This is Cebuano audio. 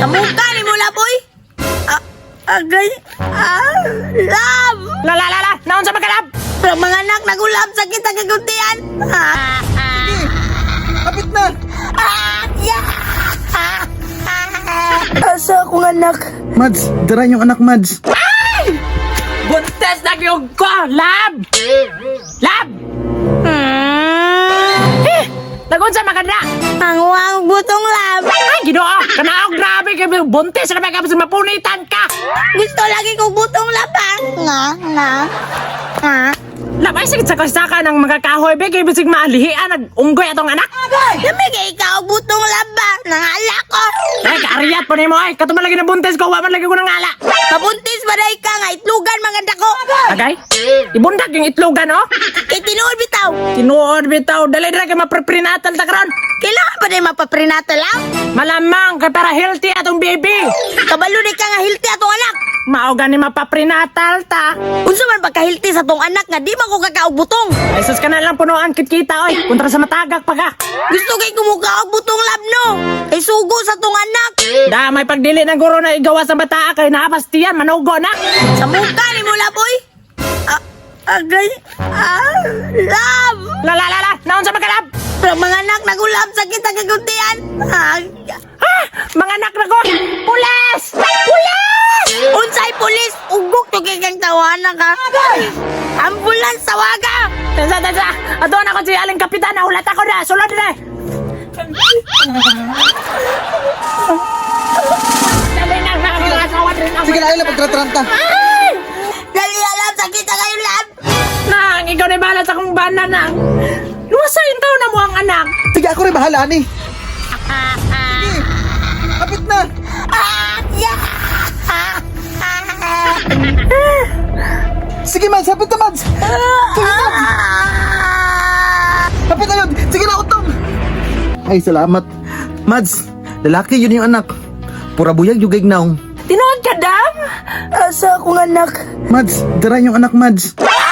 Tamuka ni mo, laboy. Ah, agay. Ah, love. La la la la, naon sa magalab? Pero mga anak, nagulab sakit ang kaguntian. Ah, Kapit na! ah, yeah. Asa akong anak? Mads, dara yung anak, Mads. Buntes na gyud ko, lab! Lab! Eh, nagunsa maganda? Ang wang butong lab. Ay, Ginoo, kanaog grabe kay buntis na ba sa mapunitan ka. Gusto lagi kong butong lab ha. Nga, nga, nga. Lab ay sakit sa kasaka ng mga kahoy be kay bisig maalihian nag-unggoy atong anak. Lami kay ikaw butong lab ba? Nangala ko. Ay, kaariyat po nimo ay katuman lagi na buntis ko, wa man lagi ko nangala. Mabuntis ba day ka nga itlugan maganda ko? Agay, ibundak yung itlogan oh. Kay tinuod bitaw. Tinuod bitaw, dali dali kay mapreprenatal ta karon. Kailangan pa day mapaprinatal ha? Malamang kay para healthy atong baby. Kabalo di ka nga healthy atong anak. Mao gani mapaprenatal ta. Unsa man pagka-healthy sa tong anak nga di man ko kakaog butong. Ay sus ka na lang punuan kit kita oy. Kontra sa matagak pa ka. Gusto kay kumukaog butong lab no. Kay sugo sa tong anak. Da may pagdili ng guro na igawa sa bata kay naapastiyan manugo na. Sa muka ni mo laboy. Ah, agay. Ah, love. La la la la, naon sa magalab? Pero mga anak nagulab sakit ang kaguntian. Ah, Ha? Mga anak na ko! Pulis! Pulis! unsay pulis ugok to kay kang tawanan ka. Ambulance tawaga. Tansa, tansa! Ato na ko si Aling Kapitan, nahulat ako na! Sulod na! Dali na, mga asawa rin ako. Sige na, ayla, pagtratranta. Dali alam sakit ang kayo lab. Nang, ikaw na bahala sa akong bana, nang. Luwasayin tao na mo ang anak. Sige, ako rin bahala, ani. Sige, kapit na! Ah, yeah. Sige, Mads, hapit na, Mads! Sige, Mads! Hapit na yun! Sige na, utong! Ay, salamat. Mads, lalaki yun yung anak. Pura buyag yung gignaw. Tinuod ka, dam? Asa akong anak? Mads, dara yung anak, Mads. Ah!